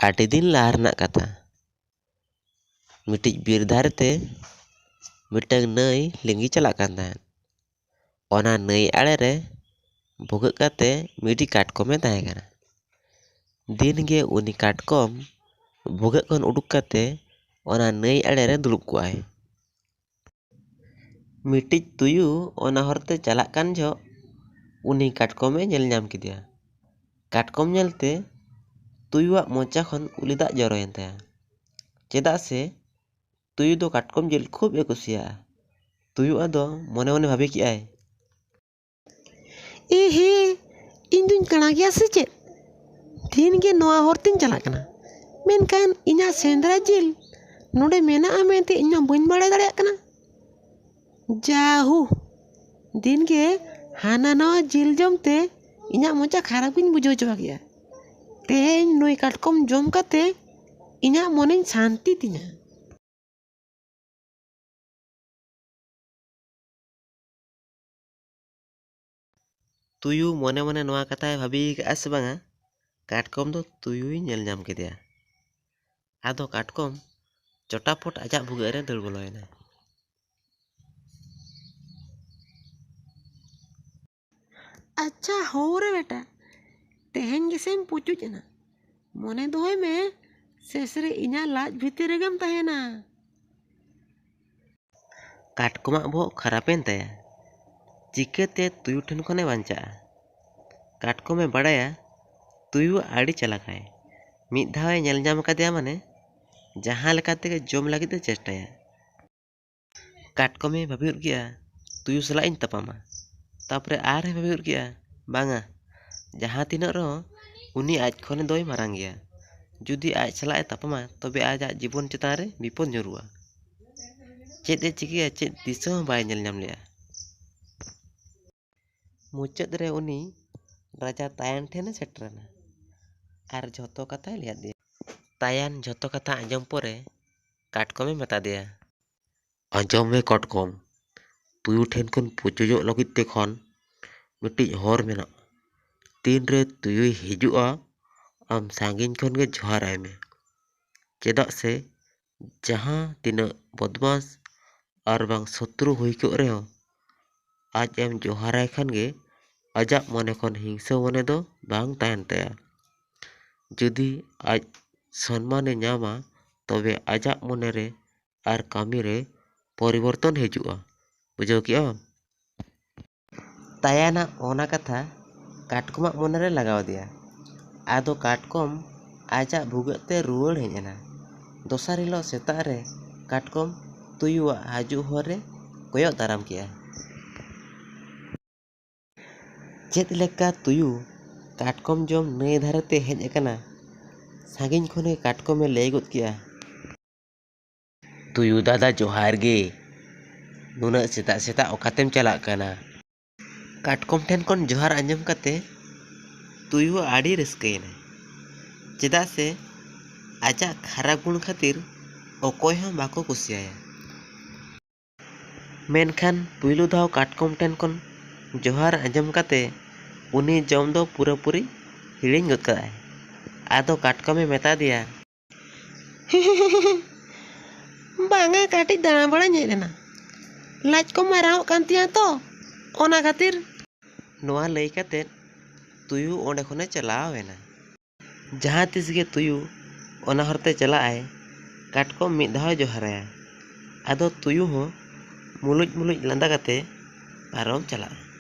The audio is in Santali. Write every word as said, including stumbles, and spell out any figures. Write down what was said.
ᱟᱹᱰᱤ ᱫᱤᱱ ᱞᱟᱦᱟ ᱨᱮᱱᱟᱜ ᱠᱟᱛᱷᱟ᱾ ᱢᱤᱫᱴᱤᱡ ᱵᱤᱨ ᱫᱷᱟᱨᱮ ᱛᱮ ᱢᱤᱫᱴᱟᱝ ᱱᱟᱹᱭ ᱞᱤᱸᱜᱤ ᱪᱟᱞᱟᱜ ᱠᱟᱱ ᱛᱟᱦᱮᱸᱫ᱾ ᱚᱱᱟ ᱱᱟᱹᱭ ᱟᱲᱮ ᱨᱮ ᱵᱷᱩᱜᱟᱹᱜ ᱠᱟᱛᱮ ᱢᱤᱫᱴᱤᱡ ᱠᱟᱴᱠᱚᱢᱮ ᱛᱟᱦᱮᱸ ᱠᱟᱱᱟ᱾ ᱫᱤᱱ ᱜᱮ ᱩᱱᱤ ᱠᱟᱴᱠᱚᱢ ᱵᱷᱩᱜᱟᱹᱜ ᱠᱷᱚᱱ ᱩᱰᱩᱠ ᱠᱟᱛᱮ ᱚᱱᱟ ᱱᱟᱹᱭ ᱟᱲᱮ ᱨᱮ ᱫᱩᱲᱩᱵ ᱠᱚᱜᱼᱟᱭ᱾ ᱢᱤᱫᱴᱤᱡ ᱛᱩᱭᱩ ᱚᱱᱟ ᱦᱚᱨᱛᱮ ᱪᱟᱞᱟᱜ ᱠᱟᱱ ᱡᱚᱦᱚᱜ ᱩᱱᱤ ᱠᱟᱴᱠᱚᱢᱮ ᱧᱮᱞ ᱧᱟᱢ ᱠᱮᱫᱮᱭᱟ᱾ ᱠᱟᱴᱠᱚᱢ ᱧᱮᱞᱛᱮ ᱛᱩᱭᱩᱣᱟᱜ ᱢᱚᱪᱟ ᱠᱷᱚᱱ ᱩᱞᱤ ᱫᱟᱜ ᱡᱚᱨᱚᱭᱮᱱ ᱛᱟᱭᱟ᱾ ᱪᱮᱫᱟᱜ ᱥᱮ ᱛᱩᱭᱩ ᱫᱚ ᱠᱟᱴᱠᱚᱢ ᱡᱤᱞ ᱠᱷᱩᱵ ᱮ ᱠᱩᱥᱤᱭᱟᱜᱼᱟ᱾ ᱛᱩᱭᱩ ᱟᱫᱚ ᱢᱚᱱᱮ ᱢᱚᱱᱮ ᱵᱷᱟᱵᱮ ᱠᱮᱜᱼᱟᱭ, "ᱮ ᱦᱮ, ᱤᱧ ᱫᱩᱧ ᱠᱟᱬᱟ ᱜᱮᱭᱟ ᱥᱮ ᱪᱮᱫ? ᱫᱤᱱ ᱜᱮ ᱱᱚᱣᱟ ᱦᱚᱨ ᱛᱤᱧ ᱪᱟᱞᱟᱜ ᱠᱟᱱᱟ, ᱢᱮᱱᱠᱷᱟᱱ ᱤᱧᱟᱹᱜ ᱥᱮᱸᱫᱽᱨᱟ ᱡᱤᱞ ᱱᱚᱰᱮ ᱢᱮᱱᱟᱜᱼᱟ ᱢᱮᱱᱛᱮ ᱤᱧ ᱢᱟ ᱵᱟᱹᱧ ᱵᱟᱲᱟᱭ ᱫᱟᱲᱮᱭᱟᱜ ᱠᱟᱱᱟ᱾ ᱡᱟᱦᱩ, ᱫᱤᱱ ᱜᱮ ᱦᱟᱱᱟ ᱱᱟᱣᱟ ᱡᱤᱞ ᱡᱚᱢ ᱛᱮ ᱤᱧᱟᱹᱜ ᱢᱚᱪᱟ ᱠᱷᱟᱨᱟᱯ ᱜᱤᱧ ᱵᱩᱡᱷᱟᱹᱣ ᱪᱟᱵᱟ ᱠᱮᱜᱼᱟ᱾ ᱛᱮᱦᱮᱧ ᱱᱩᱭ ᱠᱟᱴᱠᱚᱢ ᱡᱚᱢ ᱠᱟᱛᱮ ᱤᱧᱟᱹᱜ ᱢᱚᱱᱮᱧ ᱥᱟᱱᱛᱤ ᱛᱤᱧᱟ᱾" ᱛᱩᱭᱩ ᱢᱚᱱᱮ ᱢᱚᱱᱮ ᱱᱚᱣᱟ ᱠᱟᱛᱷᱟᱭ ᱵᱷᱟᱹᱵᱤ ᱟᱠᱟᱫᱼᱟ ᱥᱮ ᱵᱟᱝᱟ, ᱠᱟᱴᱠᱚᱢ ᱫᱚ ᱛᱩᱭᱩᱭ ᱧᱮᱞ ᱧᱟᱢ ᱠᱮᱫᱮᱭᱟ᱾ ᱟᱫᱚ ᱠᱟᱴᱠᱚᱢ ᱪᱚᱴᱟᱯᱚᱴ ᱟᱡᱟᱜ ᱵᱷᱩᱜᱟᱹᱜ ᱨᱮ ᱫᱟᱹᱲ ᱵᱚᱞᱚᱭᱮᱱᱟᱭ᱾ "ᱟᱪᱪᱷᱟ ᱦᱳ ᱨᱮ ᱵᱮᱴᱟ, ᱛᱮᱦᱮᱧ ᱜᱮᱥᱮᱢ ᱯᱩᱪᱩᱡ ᱮᱱᱟ᱾ ᱢᱚᱱᱮ ᱫᱚᱦᱚᱭ ᱢᱮ, ᱥᱮᱥ ᱨᱮ ᱤᱧᱟᱹᱜ ᱞᱟᱡ ᱵᱷᱤᱛᱤᱨ ᱨᱮᱜᱮᱢ ᱛᱟᱦᱮᱱᱟ᱾" ᱠᱟᱴᱠᱚᱢᱟᱜ ᱵᱚᱦᱚᱜ ᱠᱷᱟᱨᱟᱯᱮᱱ ᱛᱟᱭᱟ᱾ ᱪᱤᱠᱟᱹᱛᱮ ᱛᱩᱭᱩ ᱴᱷᱮᱱ ᱠᱷᱚᱱᱮ ᱵᱟᱧᱪᱟᱜᱼᱟ? ᱠᱟᱴᱠᱚᱢᱮ ᱵᱟᱲᱟᱭᱟ ᱛᱩᱭᱩ ᱟᱹᱰᱤ ᱪᱟᱞᱟᱠᱟᱭ᱾ ᱢᱤᱫ ᱫᱷᱟᱣᱮ ᱧᱮᱞ ᱧᱟᱢ ᱟᱠᱟᱫᱮᱭᱟ ᱢᱟᱱᱮ ᱡᱟᱦᱟᱸ ᱞᱮᱠᱟ ᱛᱮᱜᱮ ᱡᱚᱢ ᱞᱟᱹᱜᱤᱫ ᱮ ᱪᱮᱥᱴᱟᱭᱟ᱾ ᱠᱟᱴᱠᱚᱢᱮ ᱵᱷᱟᱹᱵᱤ ᱜᱚᱫ ᱠᱮᱜᱼᱟ, "ᱛᱩᱭᱩ ᱥᱟᱞᱟᱜ ᱤᱧ ᱛᱟᱯᱟᱢᱟ᱾" ᱛᱟᱨᱯᱚᱨᱮ ᱟᱨᱦᱚᱸᱭ ᱵᱷᱟᱹᱵᱤ ᱜᱚᱫ ᱠᱮᱜᱼᱟ, "ᱵᱟᱝᱟ, ᱡᱟᱦᱟᱸ ᱛᱤᱱᱟᱹᱜ ᱨᱮᱦᱚᱸ ᱩᱱᱤ ᱟᱡ ᱠᱷᱚᱱ ᱫᱚᱭ ᱢᱟᱨᱟᱝ ᱜᱮᱭᱟ᱾ ᱡᱩᱫᱤ ᱟᱡ ᱥᱟᱞᱟᱜ ᱮ ᱛᱟᱯᱟᱢᱟ, ᱛᱚᱵᱮ ᱟᱡᱟᱜ ᱡᱤᱵᱚᱱ ᱪᱮᱛᱟᱱ ᱨᱮ ᱵᱤᱯᱚᱫ ᱧᱩᱨᱩᱜᱼᱟ᱾" ᱪᱮᱫ ᱮ ᱪᱤᱠᱟᱹᱭᱟ, ᱪᱮᱫ ᱫᱤᱥᱟᱹ ᱦᱚᱸ ᱵᱟᱭ ᱧᱮᱞ ᱧᱟᱢ ᱞᱮᱜᱼᱟ᱾ ᱢᱩᱪᱟᱹᱫ ᱨᱮ ᱩᱱᱤ ᱨᱟᱡᱟ ᱛᱟᱭᱟᱱ ᱴᱷᱮᱱᱮ ᱥᱮᱴᱮᱨᱮᱱᱟ ᱟᱨ ᱡᱷᱚᱛᱚ ᱠᱟᱛᱷᱟᱭ ᱞᱟᱹᱭᱟᱫ ᱫᱮᱭᱟ᱾ ᱛᱟᱭᱟᱱ ᱡᱷᱚᱛᱚ ᱠᱟᱛᱷᱟ ᱟᱸᱡᱚᱢ ᱯᱚᱨᱮ ᱠᱟᱴᱠᱚᱢᱮ ᱢᱮᱛᱟ ᱫᱮᱭᱟ, "ᱟᱸᱡᱚᱢ ᱢᱮ ᱠᱟᱴᱠᱚᱢ, ᱛᱩᱭᱩ ᱴᱷᱮᱱ ᱠᱷᱚᱱ ᱯᱩᱪᱩᱡᱚᱜ ᱞᱟᱹᱜᱤᱫ ᱛᱮ ᱠᱷᱟᱱ ᱢᱤᱫᱴᱤᱡ ᱦᱚᱨ ᱢᱮᱱᱟᱜᱼᱟ᱾ ᱛᱤᱱᱨᱮ ᱛᱩᱭᱩᱭ ᱦᱤᱡᱩᱜᱼᱟ, ᱟᱢ ᱥᱟᱺᱜᱤᱧ ᱠᱷᱚᱱ ᱜᱮ ᱡᱚᱦᱟᱨᱟᱭ ᱢᱮ᱾ ᱪᱮᱫᱟᱜ ᱥᱮ ᱡᱟᱦᱟᱸ ᱛᱤᱱᱟᱹᱜ ᱵᱚᱫᱢᱟᱥ ᱟᱨ ᱵᱟᱝ ᱥᱚᱛᱨᱩ ᱦᱩᱭ ᱠᱚᱜ ᱨᱮᱦᱚᱸ, ᱟᱡ ᱮᱢ ᱡᱚᱦᱟᱨᱟᱭ ᱠᱷᱟᱱ ᱜᱮ ᱟᱡᱟᱜ ᱢᱚᱱᱮ ᱠᱷᱚᱱ ᱦᱤᱝᱥᱟᱹ ᱢᱚᱱᱮ ᱫᱚ ᱵᱟᱝ ᱛᱟᱦᱮᱱ ᱛᱟᱭᱟ᱾ ᱡᱩᱫᱤ ᱟᱡ ᱥᱚᱱᱢᱟᱱᱮ ᱧᱟᱢᱟ, ᱛᱚᱵᱮ ᱟᱡᱟᱜ ᱢᱚᱱᱮ ᱨᱮ ᱟᱨ ᱠᱟᱹᱢᱤ ᱨᱮ ᱯᱚᱨᱤᱵᱚᱨᱛᱚᱱ ᱦᱤᱡᱩᱜᱼᱟ᱾ ᱵᱩᱡᱷᱟᱹᱣ ᱠᱮᱜᱼᱟᱢ? ᱛᱟᱭᱟᱱᱟᱜ ᱚᱱᱟ ᱠᱟᱛᱷᱟ ᱠᱟᱴᱠᱚᱢᱟᱜ ᱢᱚᱱᱮ ᱨᱮ ᱞᱟᱜᱟᱣ ᱟᱫᱮᱭᱟ᱾ ᱟᱫᱚ ᱠᱟᱴᱠᱚᱢ ᱟᱡᱟᱜ ᱵᱷᱩᱜᱟᱹᱜ ᱛᱮ ᱨᱩᱣᱟᱹᱲ ᱦᱮᱡ ᱮᱱᱟ᱾ ᱫᱚᱥᱟᱨ ᱦᱤᱞᱳᱜ ᱥᱮᱛᱟᱜ ᱨᱮ ᱠᱟᱴᱠᱚᱢ ᱛᱩᱭᱩᱣᱟᱜ ᱦᱤᱡᱩᱜ ᱦᱚᱨ ᱨᱮ ᱠᱚᱭᱚᱜ ᱫᱟᱨᱟᱢ ᱠᱮᱜᱼᱟ᱾ ᱪᱮᱫ ᱞᱮᱠᱟ ᱛᱩᱭᱩ ᱠᱟᱴᱠᱚᱢ ᱡᱚᱢ ᱱᱟᱹᱭ ᱫᱷᱟᱨᱮ ᱛᱮ ᱦᱮᱡ ᱟᱠᱟᱱᱟ, ᱥᱟᱺᱜᱤᱧ ᱠᱷᱚᱱ ᱜᱮ ᱠᱟᱴᱠᱚᱢᱮ ᱞᱟᱹᱭ ᱜᱚᱫ ᱠᱮᱜᱼᱟ, "ᱛᱩᱭᱩ ᱫᱟᱫᱟ, ᱡᱚᱦᱟᱨ ᱜᱮ᱾ ᱱᱩᱱᱟᱹᱜ ᱥᱮᱛᱟᱜ ᱥᱮᱛᱟᱜ ᱚᱠᱟᱛᱮᱢ ᱪᱟᱞᱟᱜ ᱠᱟᱱᱟ?" ᱠᱟᱴᱠᱚᱢ ᱴᱷᱮᱱ ᱠᱷᱚᱱ ᱡᱚᱦᱟᱨ ᱟᱸᱡᱚᱢ ᱠᱟᱛᱮ ᱛᱩᱭᱩ ᱟᱹᱰᱤ ᱨᱟᱹᱥᱠᱟᱹᱭᱮᱱᱟᱭ᱾ ᱪᱮᱫᱟᱜ ᱥᱮ ᱟᱡᱟᱜ ᱠᱷᱟᱨᱟᱯ ᱜᱩᱱ ᱠᱷᱟᱹᱛᱤᱨ ᱚᱠᱚᱭ ᱦᱚᱸ ᱵᱟᱠᱚ ᱠᱩᱥᱤᱭᱟᱭᱟ᱾ ᱢᱮᱱᱠᱷᱟᱱ ᱯᱩᱭᱞᱩ ᱫᱷᱟᱣ ᱠᱟᱴᱠᱚᱢ ᱴᱷᱮᱱ ᱠᱷᱚᱱ ᱡᱚᱦᱟᱨ ᱟᱸᱡᱚᱢ ᱠᱟᱛᱮ ᱩᱱᱤ ᱡᱚᱢ ᱫᱚ ᱯᱩᱨᱟᱹᱯᱩᱨᱤ ᱦᱤᱲᱤᱧ ᱜᱚᱫ ᱠᱟᱫᱟᱭ᱾ ᱟᱫᱚ ᱠᱟᱴᱠᱚᱢᱮ ᱢᱮᱛᱟ ᱫᱮᱭᱟ, "ᱵᱟᱝᱟ, ᱠᱟᱹᱴᱤᱡ ᱫᱟᱬᱟ ᱵᱟᱲᱟᱧ ᱦᱮᱡ ᱞᱮᱱᱟ᱾ ᱞᱟᱡ ᱠᱚ ᱢᱟᱨᱟᱝᱚᱜ ᱠᱟᱱ ᱛᱤᱧᱟᱹ ᱛᱚ, ᱚᱱᱟ ᱠᱷᱟᱹᱛᱤᱨ᱾" ᱱᱚᱣᱟ ᱞᱟᱹᱭ ᱠᱟᱛᱮ ᱛᱩᱭᱩ ᱚᱸᱰᱮ ᱠᱷᱚᱱᱮ ᱪᱟᱞᱟᱣ ᱮᱱᱟ᱾ ᱡᱟᱦᱟᱸ ᱛᱤᱥ ᱜᱮ ᱛᱩᱭᱩ ᱚᱱᱟ ᱦᱚᱨᱛᱮ ᱪᱟᱞᱟᱜ ᱟᱭ, ᱠᱟᱴᱠᱚᱢ ᱢᱤᱫ ᱫᱷᱟᱣᱮ ᱡᱚᱦᱟᱨᱟᱭᱟ᱾ ᱟᱫᱚ ᱛᱩᱭᱩ ᱦᱚᱸ ᱢᱩᱞᱩᱡ ᱢᱩᱞᱩᱡ ᱞᱟᱸᱫᱟ ᱠᱟᱛᱮ ᱯᱟᱨᱚᱢ ᱪᱟᱞᱟᱜᱼᱟ᱾